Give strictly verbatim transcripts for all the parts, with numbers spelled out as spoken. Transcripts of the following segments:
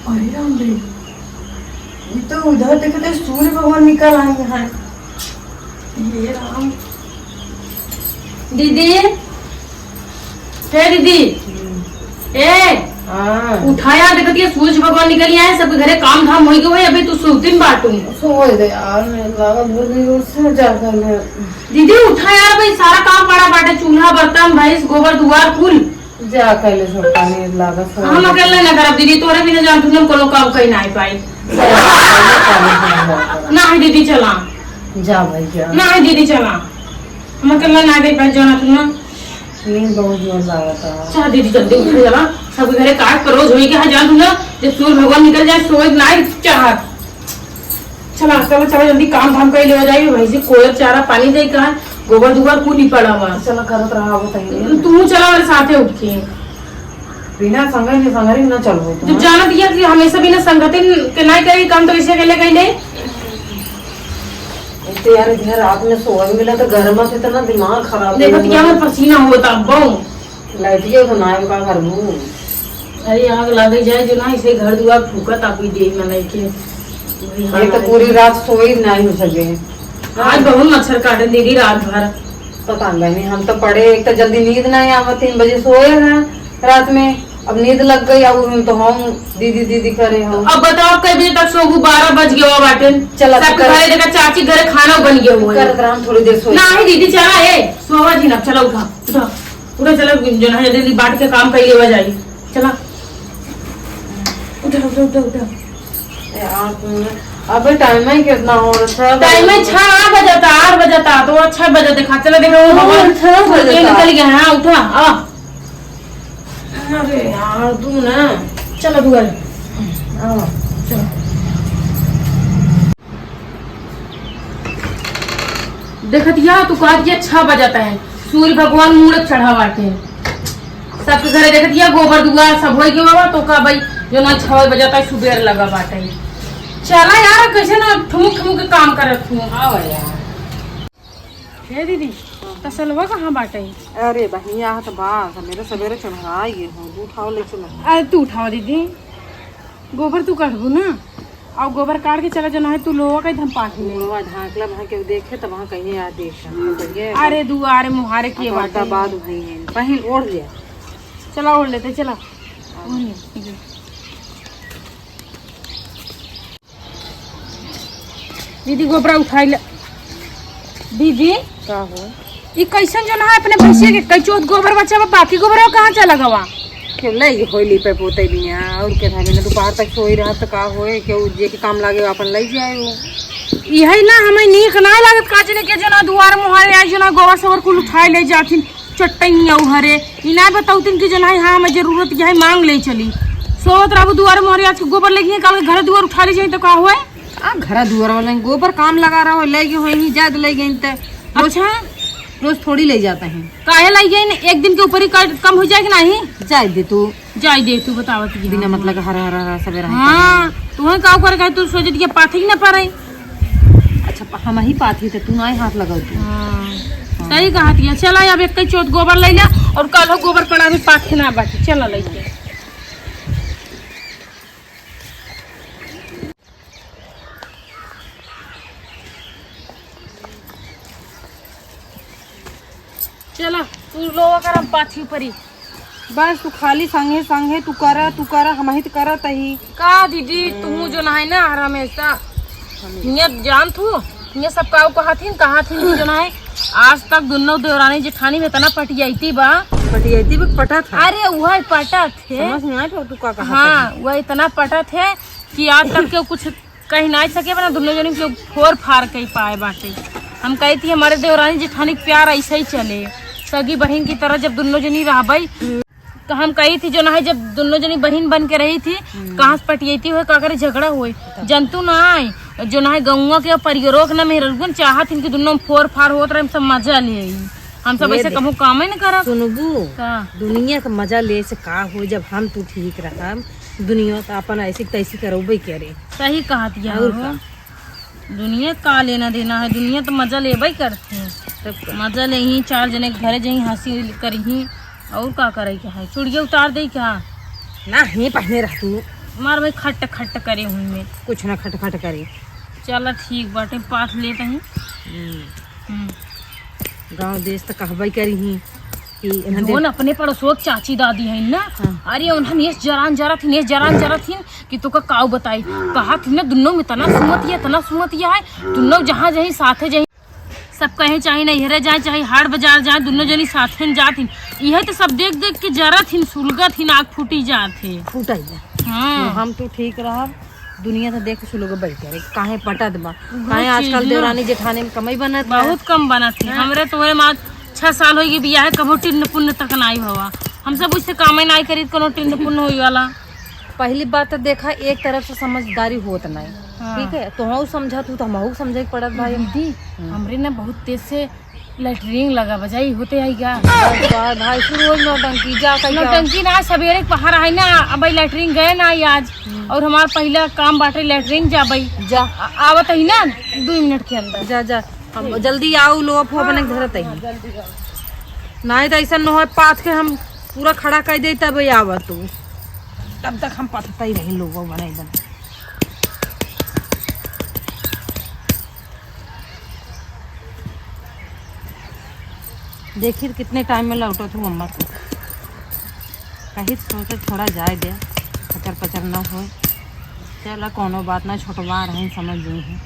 अरे राम रे, ये तो उधर देखते सूर्य भगवान निकल आए हैं। ये राम। दीदी, हे दीदी, ए, हाँ। उठा यार, देखत ये सूरज भगवान निकल आए, सबके घरे काम धाम होई गए, अभी तू सोतिन बाटू। सोए दे यार, मैं लागत बुझी उससे जाकर मैं दीदी उठा यार, भाई सारा काम पड़ा बाटे, चूल्हा, बर्तन, भैंस, गोबर, दुआर, कुल। जा कहले सब पानी लागत सब। हम अकेले ना करब दीदी, तोरे बिना जान तू कोनो काम कहीं ना पाई। सब पानी लागत। ना है दीदी चला। जा भाई जा। ना है दीदी चला। हम अकेले ना दे पाई जाना तू ना। नींद बहुत जोर लागत है। चला दीदी जल्दी उठ चला। सब घरे काट परोज होई के है जान तू ना। जब सूर्य भगवान निकल जाए सोए ना चाहत। चला, चला, चला, जल्दी काम धाम कर लेवा जाई, भैंसी कोयर चारा पानी दे का, गोबर दुबर कुल ही पड़ा हुआ। चला, करत रहा, बताइए। तू चला मेरे साथे उठ के। बिना संगे के संगरी न चलबो तू। जब जानत ये कि हमेशा बिना संगतिन के ना करी काम, तो इसे अकेले कहीं नहीं। एक तो यार, इतने रात में सोए मिला तो घर में से इतना दिमाग खराब देखत हो गया। हमार पसीना होता बहु। लाइटियो तो ना आवे, का करबू? अरे, आग लागे जाए जो ना, इसे घर दुआर फूकत आपी देह में नहीं के। वही हाल ये तो है। पूरी रात सोई नहीं हो सके। आज बहुत मच्छर काटे दीदी रात भर। पता नहीं, हम तो पड़े, एक तो जल्दी नींद नहीं आवत, तीन बजे सोए हैं रात में, अब नींद लग गई, अब हम तो हम दीदी दीदी करे हो। अब बताओ, कई बजे तक सोबू? बारह बज गया बाटे। चला, सब कर। घरे देखा, चाची घरे खाना बन गया हुआ है। करत रहा, हम थोड़ी देर सोई। नहीं दीदी, चला, ए, सोवा जी ना, चला उठा, उठा। उठा, चला, जो है, जल्दी बांट के काम कर लेवा जाई। चला। उठा, उठा, उठा, उठा। यार, तुमने, अबे टाइम है कितना हो रहा है? टाइम है छह, आठ बजे था, आठ बजे था, तो छह बजे देखा, चला, देखा, वो हाँ, भगवान छह बजे ये था। निकल गया है, हाँ, उठा, आ। अरे यार, तू ना। चला, दुआ। हाँ, चला। देखत या तू कहत या छह बजत है, सूर्य भगवान मूड़क चढ़ा बाटे। सबके घरे देखत या गोबर दुआर सब होई गवा बा, तो का भाई जो ना छह बजत है सुबेर लगा बाटे। चला यार, कैसे ना ठुमुक ठुमुक के काम करत हूँ। आओ यार। हे दीदी, तसलवा कहाँ बाटे? अरे बहिनिया, हाथ बा, सवेरे सवेरे चढ़ाई गए हो, उठाओ ले चलो। अरे तू उठाओ दीदी, गोबर तू काढ़बू ना। अउ गोबर काढ़ के चला जाना है, तू लोहा का इधर पाथी ले। मुड़वा ढांकला, वहाँ केहू देखे, तब वहाँ कहिए, "आ देख, हम कहिए।" अरे दुआरे मुहारे के अब बाटे। बाद भाई है, पहिन ओढ़ लिया। चला ओढ़ लेते, चला। ओढ़ ले। दीदी गोबरा उठाई ले। दीदी। का हो? ई कैसन जो ना है अपने भैंसिया के कई चौथ गोबर बचा बा, बाकी गोबरवा कहाँ चला गवा? क्यों ले ये होली पे पोते भी यहाँ, और के धागे ना दोपहर तक सोई रहा तो का होए, क्यों जे के काम लागे वो अपन ले जाए वो। यही ना हमें नीक ना लागत का जने के जना दुआर मुहारे आई जना गोबर सोबर कुल उठाए ले जाथिन चट्टैया उहरे। ई ना बताउतिन कि जना है हाँ हमें जरूरत के है मांग ले चली। सोवत रहबू दुआर मुहारे आज के गोबर लेके काल के घर दुआर उठा ले जाई तो का होए? आ घरा दुआर वाला गोबर काम लगा रहा हो, ले गए हो यहीं जाए तो ले गए तो रोज अच्छा। रोज थोड़ी ले जाता है। काहे लाई गई न? एक दिन के ऊपर ही कट, कम हो जाए कि नहीं? जाए दे तू। जाए दे तू, बतावत की बिना हाँ। मतलब का हरा हरा हरा सबेरा हाँ, तुम्हें का करे, काहे तू सोचत के पाथी ना पड़े। अच्छा, हम ही पाथी तो तू ना हाथ लगाओ तू। हाँ। हाँ। सही कहा थी। चला अब एक ही चौथ गोबर ले ले और कल हो गोबर पड़ा भी पाथी ना बाटी। चला ले के। चला, तू लो ओकर हम पाछी परी। बस तू खाली संगे संगे तू करा, तू करा, हम ही तो करत ही। का दीदी, तू जो ना है ना हर हमेशा नियत जान तू, ये सब काऊ कहा थी, कहा थी तू जो ना है, आज तक दुनो देवरानी जेठानी में इतना पटियाईती बा। पटियाईती बा, पटा था। अरे वह पटा थे। समझ में आए तो तू का कहा हाँ, था? वह इतना पटा थे कि आज तक के कुछ कहीं ना सके बना, दुनो जनी के फोर फार कहीं पाए बाटे। हम कही थी हमारे देवरानी जेठानी के प्यार ऐसे ही चले, सगी बहिन की तरह जब दुनो जनी रहबई, तो हम कही थी जो ना है जब दुनो जनी बहिन बन के रही थी, हम्म। कहाँ से पटियती हुए, का करे झगड़ा हुए, जंतु ना आए, जो ना है गौवा के परिवारों के ना मेहररुन चाहत थी कि दुनो में फोर फार होत रहे, हम सब मजा ले आई। हम सब ये ऐसे दे। कहूँ काम ही न करब। सुनबू? का? दुनिया का मजा ले से का हो, जब हम तू ठीक रहम, दुनिया तो अपन ऐसी तैसी करबे करे। सही कहत या और हो। का? दुनिया का लेना देना है, दुनिया तो मजा लेबे करती है। तब का? मजा ले ही, चार जने के घरे जही, हंसी करी ही, और का करे के है? चुड़िया उतार दे क्या? ना ही पहने रह तू। हमार भाई खट खट करे हुई में। कुछ ना खट खट करे। चला ठीक बाटे, पाठ लेत ही। हम्म। हम्म। गाँव देश त कहबे करी ही कि इन्हन दे- जोन अपने पड़ोसवा के चाची दादी हइन ना, हाँ। अरे उन्हन एस जरान जरत हिन, एस जरान जरत हिन कि तोका काऊ बताई। कहत हिन ना दुन्नो में तना सुमतिया, तना सुमतिया है, दुन्नो जहाँ जहीं साथे जहीं। सब कहे चाहे नैहरे जाए, चाहे हाट बाजार जाए, दुन्नो जनी साथे में जात हिन। इहे तो सब देख देख के जरत हिन, सुलगत हिन, आँख फूटी जात है। फूटाई बा। हाँ। हम तो ठीक रहब, दुनिया तो देख के सुलग बैठ रहे। काहे पटत बा? बहुत काहे आजकल चीज ना। देवरानी जेठानी में कमाई बनत है? बहुत कम बनत है। हाँ। हमरे तोहरे माँ छह साल होई गई बियाह है, कबो टिन्न पुन्न तक नाई भवा। हम सब उससे कामे नाई करी, कोनो टिन्न पुन्न होई वाला। पहली बात तो देखा, एक तरफ से समझदारी होत नाई। हाँ। ठीक है, तोहू समझत हूँ तो हमहू समझे के पड़त भाई। दीदी, हम्म। हमरे ना बहुत तेज से लैट्रिन लगा बजाई होते आई का? बस, बस, भाई, शुरू हो नौटंकी, जा कहीं का। नौटंकी ना, सवेरे के पहर आई ना, अब लैट्रिन गए ना आई आज, हम्म। और हमार पहला काम बाटे लैट्रिन जाबई। जा। आ-, आवत ही ना, दो मिनट के अंदर। जा, जा, हम जल्दी आओ, लो, फोन अपने धरत ही। हाँ, जल्दी आओ। नहीं तो ऐसा न हो, पाथ के हम पूरा खड़ा कर दे, तब आवा तू। तब तक हम पथता ही रही लोगों बनाई बना। देखी कितने टाइम में लौटत हूँ अम्मा तू। कही सोचे थोड़ा जाए दे, कचर पचर न होए। चला कोनो बात ना, छोटवा रहे समझ गई है।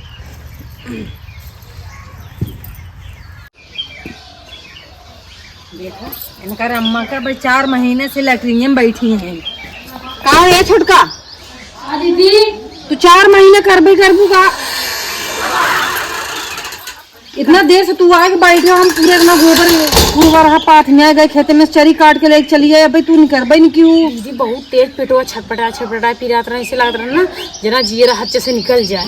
देखा, इनकर अम्मा का भाई चार महीने से लैट्रिन में बैठी हैं। का है छोटका? हाँ दीदी। तू चार महीने करबे करबू का? इतना देर से तू आके बैठे, हम पूरे इतना गोबर, गोबर हा पाथ में आ गए, खेते में से चरी काट के लेके चली गए, अबे तू नहीं करबे नहीं क्यों? दीदी बहुत तेज पेटवा छटपटा छटपटा पिरात रहा, ऐसे लागत रहा ना जना जियरा हच्चे से निकल जाए।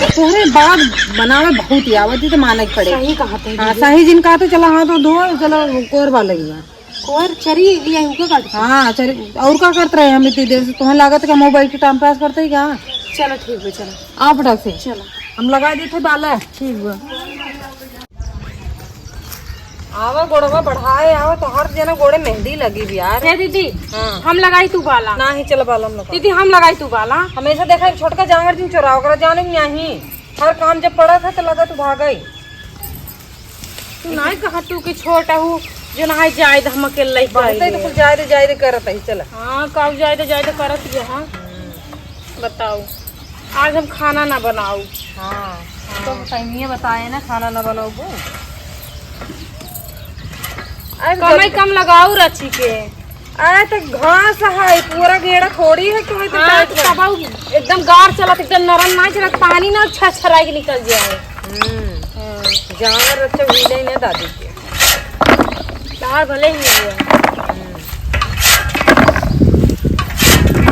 तोहरे बात बनावे बहुत ही आवत ही तो माने के पड़े। सही कहा थे हाँ, दीदी। सही जिन कहा तो चला, हाँ तो धो, चलो कोरबा लगी बा। कोर चरी लिया हुआ काट के। हाँ, चरी, और का करत रहे हम इतनी देर से? तुम्हें लागत है कि हम बैठ के टाइम पास करते ही क्या? चलो ठीक है, चलो। आ फटाक से। चलो। हम लगा देते बाला। ठीक बा। आवा गोड़वा बढ़ाए, आवा, तोहर जना गोड़े मेहंदी लगी भी यार। हे दीदी, हाँ। हम लगाई तू बाला। नाही, चल बाला हम लगा। दीदी, हम लगाई तू बाला। हमेशा देखा एक छोटका जांगर जिन चोराव करा, जाने नहीं। हर काम जब पड़ा था तो लगा तू भागई। तू नाही कहा तू कि छोट हूँ, जो नहाई जाए तो हम अकेले ही बहुत है तो करी कुछ जाए दे, जाए दे करत ही, चला। हाँ, कब जाए दे, जाए दे करत ही, हाँ। बताओ, आज हम खाना ना बनाऊ। हाँ, तो टाइमिया बताए ना, खाना ना बनाऊ। अरे कम ही जल्दी। कम लगाऊ रची के। अरे तो घास है, पूरा गेड़ा थोड़ी है, तुम्हें तो हाँ, काट तो दे। कबाऊ एकदम गार चलत, एकदम नरम ना चलत, पानी ना छरछराई के निकल जाए। हम्म। हाँ। जानवर रक्षा हुई नहीं ना दादी के। तार भले ही हुआ। हम्म।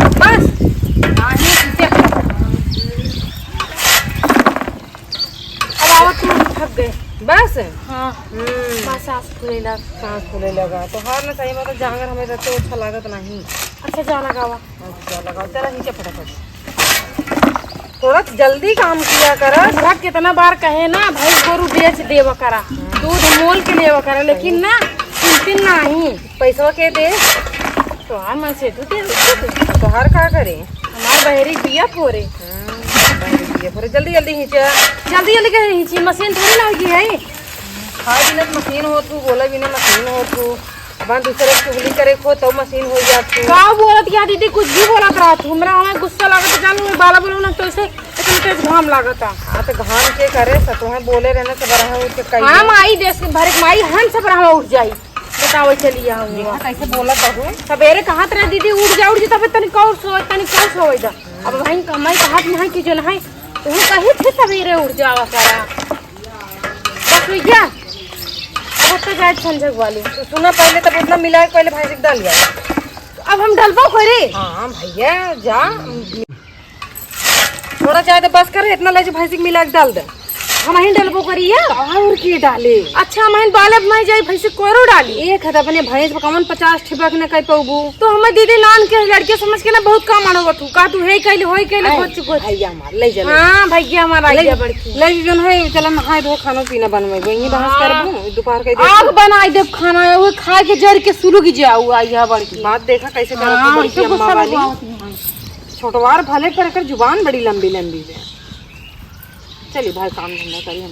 बस। हाँ, ये पीछे खड़ा कर। अब आवा तू, थक गए। बस? हाँ। हम्म। बस सांस फूले लग। सांस फूले लगा। तो हर ना सही बात है, जांगर हमें रहते अच्छा लागत नहीं। अच्छा, जा लगावा। अच्छा, लगाओ। चला नीचे फटाफट। थोड़ा जल्दी काम किया करा। हमरा कितना बार कहे ना, भैंस गोरू बेच देवा करा, हम्म। दूध मोल के लेवा करा, लेकिन ना, सुनती नहीं। पैसवा के दे? तोहार मन से तू दे, उसको दे। तोहार का करे? हमार बहेरी बिया फोरे। हम्म, बहेरी बिया फोरे। जल्दी, जल्दी खींचा। जल्दी, जल्दी कहे खींची, मशीन थोड़ी ना होगी है। खाए बिना मशीन हो तू, बोला बिना मशीन हो तू। अब दूसरे की चुगली करे खो, तब मशीन हो जात तू। का बोलत या दीदी, कुछ भी बोलत रहत। हमरा, हमें गुस्सा लागत, जान, मैं बाला बोलो ना, तो इसे इतनी तेज घाम लागता। हाँ, तो घाम के करे, सतुहे बोले रहना, सब रहा उठ के कई हाँ, दे। माई देश के भरे के माई, हम सब रहा उठ जाई। बताओ, चलिए हम देखा कैसे बोला बहू। सवेरे कहत रहे, "दीदी, उठ जा, उठ जा," तबे तनी कौर सो, तनी कौर सोवे जा। अब भाई कमाई कहत नहीं कि जो नहीं, तुम कहीं थे सवेरे उठ जावा करा। बस भैया, अब तो जाए संजग वाली। तो सुना, पहले तब उतना मिला के पहले भैंस के डाल लिया। अब हम डलबो करे। हाँ, भैया, जा। थोड़ा ज्यादा बस कर, इतना ले जो भैंसी के मिला के डाल दे। हम ही डलबो करिए। और के डाले? अच्छा, हम ही बाले अब मैं जाई भैंसी कोरो डाली। एक हाथ अपने भैंस पर कौन पचास ठे बक न कर पाऊबू? तो हमें दीदी नान के लड़के समझ के ना बहुत काम आना हुआ तू। का तू है कैले, होई कैले, आए, बच चुको। भैया हमार, ले जा, ले जा। हाँ, भैया हमारा ले आइया जा, बड़की। ले जा, जोन है, चला नहाए धो, खाना पीना बनवे। वही बहस हाँ। करबू, दोपहर के आग देखू। बनाई देब खाना, वो खाए के जर के सुलुग जाऊ आइया बड़की। बात देखा कैसे करत हाँ, है बड़की तो अम्मा गुस्सा वाली। लगवावत है। छोटवार भले, पर एकर जुबान बड़ी लंबी लंबी बे। चली भाई, काम धंधा करी हम।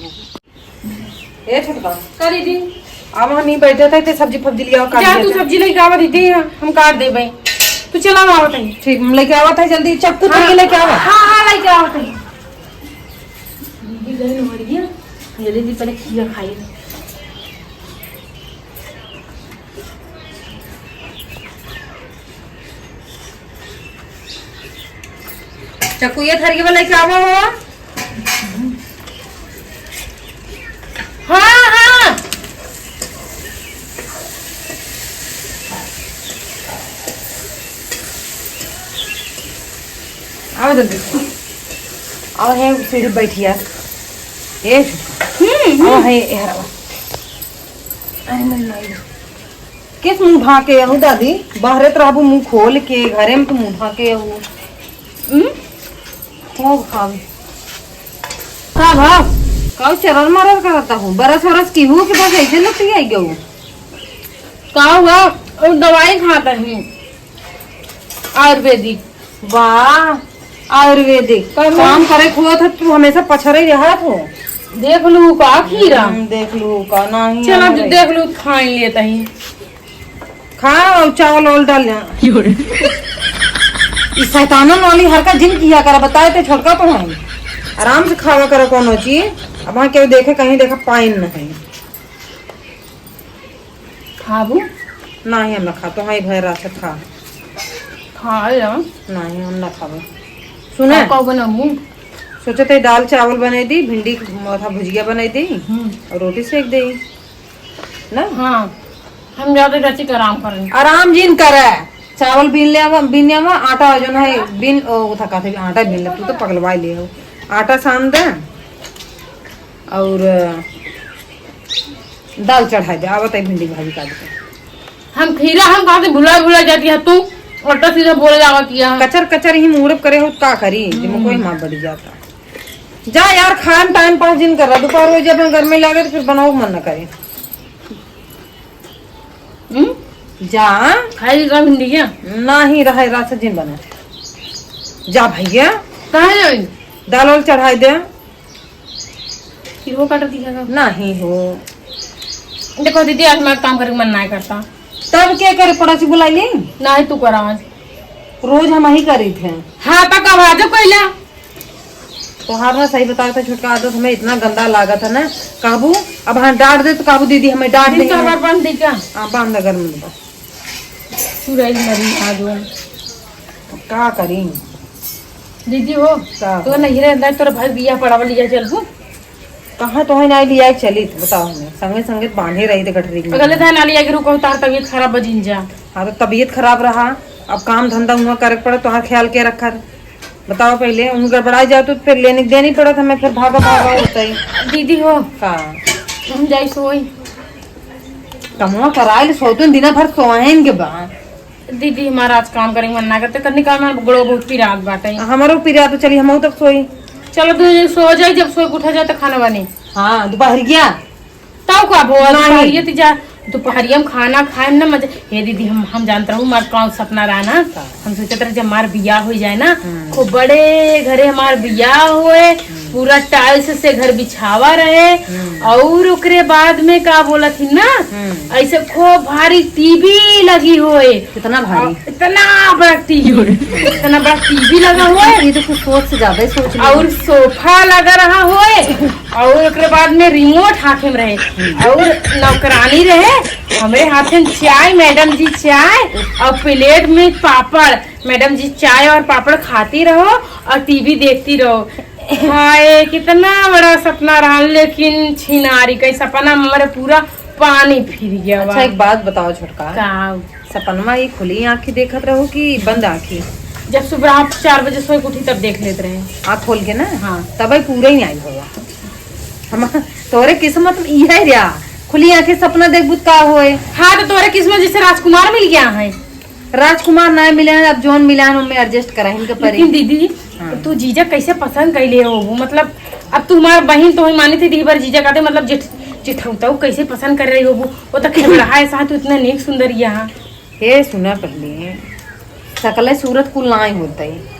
ए छोटका। का दीदी? आवा, हम ही बैठे थे, ते सब्जी फब्जी लियावा, काट जा, लिया तू जा। सब्जी लेके आवा दीदी, हम काट देबे। तू चला, हम आवत है। ठीक, हम लेके आवत है, जल्दी चक्कू हाँ। तक लेके आवा। हाँ, हाँ, लेके आवत है। दीदी गई मरिया, जल्दी दीदी पहले खीरा खाई। चक्कू ये थरिया वाला लेके आवा हो। हाँ, हाँ। आवा जल्दी। आवा है सीढ़ी बैठिया। ए, हम्म, आवा हम्म। है, ए हरवा। अरे, नहीं, नहीं। किस मुंह ढाके अहू दादी? बाहरे त रहबू मुंह खोल के, घरे में तो मुंह ढाके अहू। हम्म? हो खावे। का भाव? काऊ चरर मरर करता हूँ। बरस वरस की हूँ कि बस ऐसे लुटी आई गऊ? का हुआ? और दवाई खाता हूँ। आयुर्वेदिक। वाह, आयुर्वेदिक। का हुआ? काम करे खोत है, तू हमेशा पछरे रहत हो। देख लू का खीरा? हम्म, देख लू का, नहीं चला, हम तू नहीं। देख लू, खाई लेता ही। खा और चावल वावल डाल ले। ई शैतानन वाली हरकत जिन किया करा, बताए ते छोटका तो है। आराम से खावा करा कोनो चीज। अब वहाँ केहू देखे, कहीं देखा पाइन न है। खाबू? नाही, हम ना खा, तो हाँ भैरा से खा। खा ले। नाही, हम ना खाबे। सुना? का, का बनाबू? सोचे थे दाल चावल बनाई दी, भिंडी के माथा भुजिया बनाई दी हम्म। और रोटी सेक दे। ना? हाँ, हम जाते चाची के आराम करें। आराम जिन करे, चावल बीन ले आवा, बीन ले आवा, आटा जो है, बीन, ओ, वो थका थे, आटा बीन ले, तू तो पगलवा ले हो। आटा सान दे और दाल चढ़ाई दे, आवत है भिंडी भाजी काट के। हम खीरा हम कहा से भुला भुला जाती है, तू उल्टा सीधा बोले जावा किया। कचर कचर ही मुहूर्त करे हो, का करी? जिम कोई हम्म। माँ बढ़ी जाता। जा यार, खान टाइम पास जिन कर रहा, दोपहर हो जाए, अपने घर में लागे तो फिर बनाओ मन न करे। हम्म? जा। खाई का भिंडी क्या? नाही रहे, रात से जिन बना। जा भैया। कहाँ जाई? दाल वाल चढ़ाई दे। फिर वो काट दिया का? नाही हो। देखो दीदी, आज हमारा काम करे के मन नाही करता। तब क्या करे, पड़ोसी बुलाई ली? नाही, तू करा आज। रोज हम ही करी थे। हाँ, तो कब आज कैला? तोहार ना सही बताओ तो छोटका आदत हमें इतना गंदा लागत है ना। काबू, अब हाँ डांट दे तो काबू दीदी हमें डांट दीदी दे। तो हमार बांध दी क्या? हाँ, बांध अगर मन बा। चुड़ैल मरी आज वो। का करी? दीदी हो, का? तो नहीं रे, अंदर तोरा भाई बिया पड़ावा लिया चलबू। कहाँ तो है ना लिया चली तो बताओ हमें। संगे संगे बांधे रही थे गठरी में। अगले दिन ना लिया के रुको, तार तबीयत खराब बजिन जा। हाँ, तो तबीयत खराब रहा, अब काम धंधा हुआ करे के पड़े, तोहार ख्याल के रखा। बताओ पहले, उन गड़बड़ा जाओ तो फिर लेने के देनी पड़त हमें, फिर भागा भागा होता है। दीदी हो। का? हम जाई सोई। कमवा कराइल, सोतुन दिना भर सोहन के बा। दीदी, हमारा आज काम करे के मन ना करते, कन्नी काम में गोड़ो बहुत पिरात बाटे। हमारो पिरात तो चली, हम तक सोई। चलो, तू सो जाई, जब सोई के उठा जाए तो खाना बनी। हाँ, दोपहर गया। तब का भो, नहीं। दोपहरिया ती जा, दोपहरिया में खाना खाए में ना मजा। हे दीदी, हम, हम जानत रहू, हमार कौन सपना रहा ना, का? हम सोचत रहे जब हमार बियाह हो जाए ना, हम्म। खूब बड़े घरे हमार बियाह होए, हम्म। पूरा टाइल्स से घर बिछावा रहे, हम्म। और ओकरे बाद में का बोलत ही ना, हम्म। ऐसे खूब भारी टीवी लगी होए। कितना भारी? और इतना बड़ा टीवी, इतना बड़ा टीवी लगा होए। ये तो कुछ सोच से ज्यादा ही सोच लिया। और सोफा लगा रहा होए। और ओकरे बाद में रिमोट हाथे में रहे, हम्म। और नौकरानी रहे, हमरे हाथे में चाय, मैडम जी चाय, और प्लेट में पापड़, मैडम जी चाय और पापड़ खाती रहो और टीवी देखती रहो। हाय, कितना बड़ा सपना रहा, लेकिन छिनारी का सपना हमारे पूरा पानी फिर गया बा। अच्छा, एक बात बताओ छोटका। का? सपनमा ई खुली आँखी देखत रहो कि बंद आँखी? जब सुबह आप चार बजे सोए के उठी तब देख लेत रहे। आँख खोल के ना? हाँ। तबे पूरा ही आई होगा। हम, तोरे किस्मत में इहे रहा, खुली आँखी सपना देखबू त का होए? हाँ, तो तोरे किस्मत जैसे राजकुमार मिल गया है। राजकुमार ना मिले हैं, अब जौन मिला है, उनमें adjust करा इनके परी। लेकिन दीदी, हाँ। तू जीजा कैसे पसंद कैले हो वो? मतलब, अब तू हमार बहिन तो ही मानी थी, दी बार जीजा कहते, मतलब, जेठ-, जेठौता कैसे पसंद कर रही हो वो? वो तो खिलबड़ा है साथ, तू इतना नेक सुंदर यहाँ। हे सुना पहले, सकले सूरत कुल नाई होते।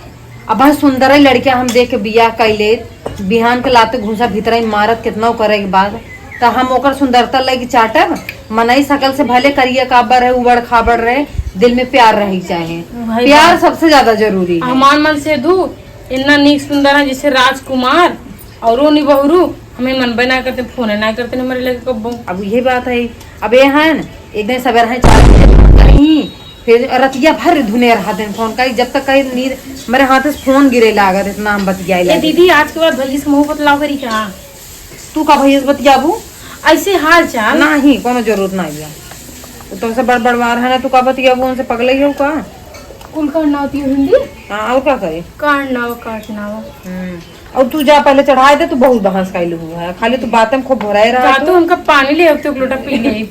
अब सुंदर लड़किया हम देख के बियाह कैले, बिहान के लाते घूसा भीतर ही मारत, कितना करे के बाद, त हम ओकर सुंदरता लइके चाटब? मनई सकल से भले करिया काबर रहे, उबड़ खाबड़ रहे, दिल में प्यार रही चाहे। भाई प्यार बात। सबसे ज्यादा जरूरी है। हमार मन से दू इतना नीक सुंदर है जैसे राजकुमार, और वो निबहरू हमें मनबे ना करते, फोन ना करते हमारे लगे कब्बो। अब ये बात है, अब ये है न, एक दिन सवेर है चार बजे फोन करी, फिर रतिया भर धुने रहते हैं फोन का, जब तक कहीं नींद मेरे हाथ से फोन गिरे लागत, इतना हम बतियाए ए लागे। दीदी, आज के बाद भैया से मुंह बतलाव करी का? तू का भैया से बतियाबू? ऐसे हाल चाल। नहीं, कोनो जरूरत नहीं है। तो तुमसे बड़ बड़वार है ना, तू का बतियाबू उनसे, पगलई हो का? कुल करना होती है हिंदी। हाँ, और का करे? करना हो, काटना हो। हम्म। और तू जा पहले चढ़ाए दे, तू बहुत बहस कैलू है, खाली तू बातें में खूब भराए रहा जा तू। तो उनका पानी ले, अब तो एक लोटा पी ले।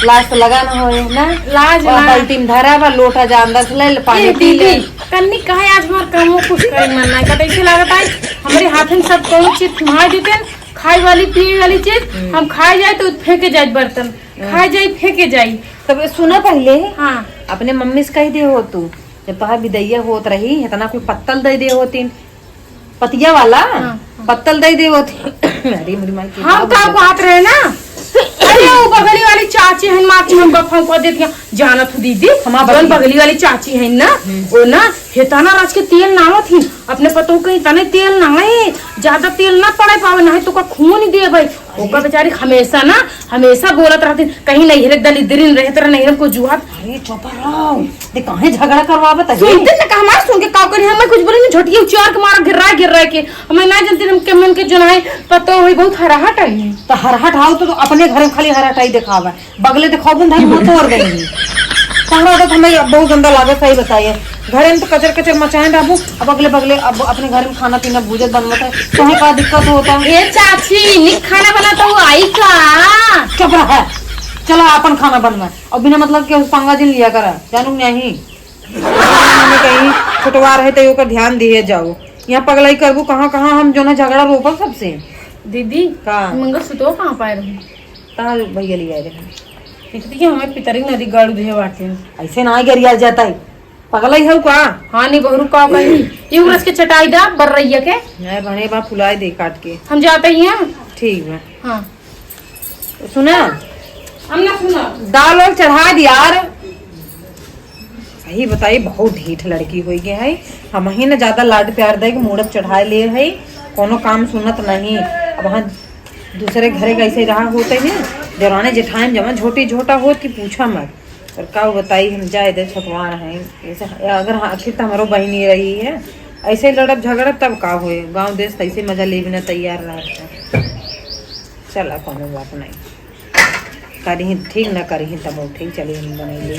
लाज तो लगा ना होए ना। लाज और ना। बाल्टी में धरा बा, लोटा जा अंदर से ले ले, पानी ए पी ले। दीदी, कन्नी काहे आज हमार कामो कुछ करे मन ना करता, ऐसे लागत है हमरे हाथन सब कौन चीज थुमाई देते हैं, खाए वाली पिए वाली चीज, हम्म। हम खाए जाए तो फेंके जाए बर्तन, हम्म। खाए जाए फेंके जाए। तब सुना पहले, हाँ। अपने मम्मी से कह दे हो तू, जब तोहार बिदैया होत रही, इतना कोई पत्तल दे दे होतीन, पतिया वाला, हाँ, हाँ। पत्तल दे दे होतीन। अरे, मेरी माई की हम बात का है। बात रहे ना? अरे, वो बगली वाली चाची है, माँ की हम बफा को देती हैं। जानत हो दीदी, हमार जौन बतिया। बगली वाली चाची है ना, हम्म। वो ना, हेताना राज के तेल नावत ही, अपने पतोह के तने तेल ना है, ज्यादा तेल ना पड़े पावे, नहीं तो का खून ही दे भाई। ओका बेचारी हमेशा ना, हमेशा बोलत रहती, कहीं नैहरे दलिद्रीन रहत रह, नैहरे को जुआत। अरे चुप रहो, दे काहे झगड़ा करवावत है? सुनते न का हमार सुन के का करी, हमें कुछ बोले न, झटिया उचार के मारा, गिर्रा गिर्रा के। हमें ना जानते हम के मन के जो ना है, पता होई बहुत हराहट है। तो हराहट हाउ तो, तो अपने घर में खाली हराहट ही दिखावा, बगले दिखाओ बंधा मुंह तोड़ देंगे। तहरा आदत हमें बहुत गंदा लागत, सही बताइए। घरे में तो कचर कचर मचाए रहबू, अब अगले बगले अब अपने घर में खाना पीना भूजत बनवत है, तोहे का दिक्कत होता? ए चाची, निक खाना बनाता हूँ, आई का? चुप रह, चला अपन खाना बनवा, और बिना मतलब के पंगा जिन लिया करा, जानू नहीं। मने कहीं छोटवा रहे तो ओकर ध्यान दिए जाओ। यहाँ पगलाई करबू कहाँ कहाँ, हम जो ना झगड़ा रोपब सबसे। दीदी, का? मंगलसूत्र कहाँ पाए रही? कहाँ भैया ले आए रहे? देखती कि हमें पितरी नदी गड़ दिए बाटे। ऐसे ना गरिया जाता है। पगलई हऊ का? हाँ, नहीं बहरू का कही। ये उरस के चटाई दा, बर्रैया के। नहीं, बने बा, फुलाए दे काट के। हम जाते ही हैं। ठीक बा। हाँ। सुना? हम ना सुना। दाल वाल चढ़ा दी यार। सही बताई, बहुत ढीठ लड़की होई गई है। हम ही ना ज्यादा लाड प्यार दे के मूड़प चढ़ाए ले है। कोनो काम सुनत नहीं। अब हाँ, दूसरे घरे कैसे रहा होते हैं, देवराने जेठान जमा झोटी झोटा होत कि पूछा मत। पर का बताई, हम जाए दे छुटवा रहे हैं। ऐसे अगर हाँ, आखिर तो हमारो बहिनी रही है, ऐसे लड़ब झगड़ब तब का होए? गाँव देश तैसे मजा लेवे ना तैयार रहत है। चला, कोनो बात नहीं, करिही ठीक ना करिही तब उठे चली हम बनैली।